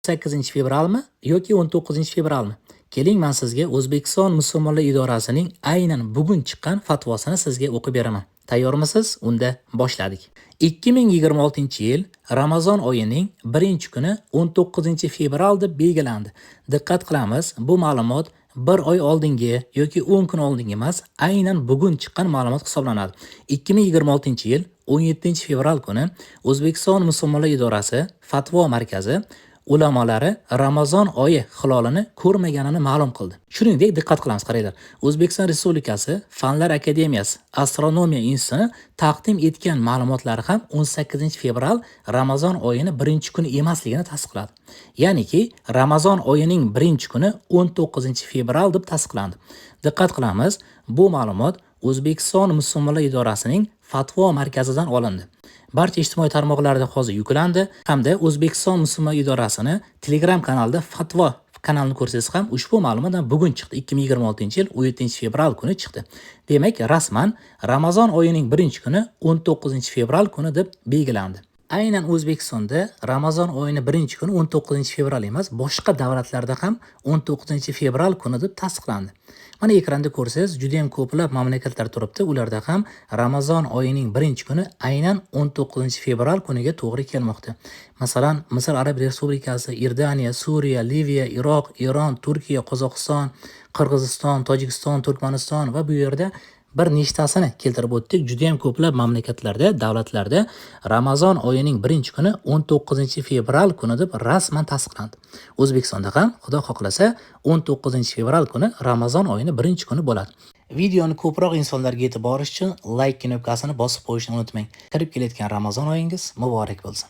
18 fevralmi yoki 19 fevralmi? Keling, men sizga O'zbekiston Musulmonlar idorasining aynan bugun chiqqan fatvosini sizga o'qib beraman. Tayyormisiz? Unda boshladik. 2026-yil Ramazon oyining birinchi kuni 19 fevral deb belgilandi. Diqqat qilamiz, bu ma'lumot bir oy oldingi yoki 10 kun oldingi emas, aynan bugun chiqqan ma'lumot hisoblanadi. 2026-yil 17 fevral kuni O'zbekiston Musulmonlar idorasi Fatvo markazi ulamolari Ramazon oyi hilolini ko'rmaganini ma'lum qildi. Shuningdek, diqqat qilamiz, qaranglar. O'zbekiston Respublikasi Fanlar akademiyasi Astronomiya institutini taqdim etgan ma'lumotlari ham 18 fevral Ramazon oyini birinchi kuni emasligini tasdiqladi. Ya'niki Ramazon oyining birinchi kuni 19 fevral deb tasdiqlandi. Diqqat qilamiz, bu ma'lumot O'zbekiston Musulmonlar idorasining Fatvo markazidan olindi. Barcha ijtimoiy tarmoqlarda hozir yuklandi hamda O'zbekiston Musulmon idorasini Telegram kanalida fatvo kanalini ko'rsangiz ham ushbu ma'lumot ham bugun chiqdi. 2026-yil 17 fevral kuni chiqdi. Demak, rasman Ramazon oyining birinchi kuni 19 fevral kuni deb belgilandi. Aynan O'zbekistonda Ramazon oyini birinchi kuni 19 fevral emas, boshqa davlatlarda ham 19 fevral kuni deb tasdiqlandi. Mana ekranda ko'rsangiz, juda ham ko'plab mamlakatlar turibdi. Ularda ham Ramazon oyining birinchi kuni aynan 19 fevral kuniga to'g'ri kelmoqda. Masalan, Misr Arab Respublikasi, Iordaniya, Suriya, Liviya, Iroq, Eron, Turkiya, Qozog'iston, Qirg'iziston, Tojikiston, Turkmaniston va bu yerda bir nechtasini keltirib o'tdik. Juda ham ko'plab mamlakatlarda, davlatlarda Ramazon oyining birinchi kuni 19 fevral kuni deb rasman tasdiqlandi. O'zbekistonda ham Xudo xohlasa 19 fevral kuni Ramazon oyini birinchi kuni bo'ladi. Videoni ko'proq insonlarga yetib borishi uchun like knopkasini bosib qo'yishni unutmang. Kirib kelayotgan Ramazon oyingiz muborak bo'lsin.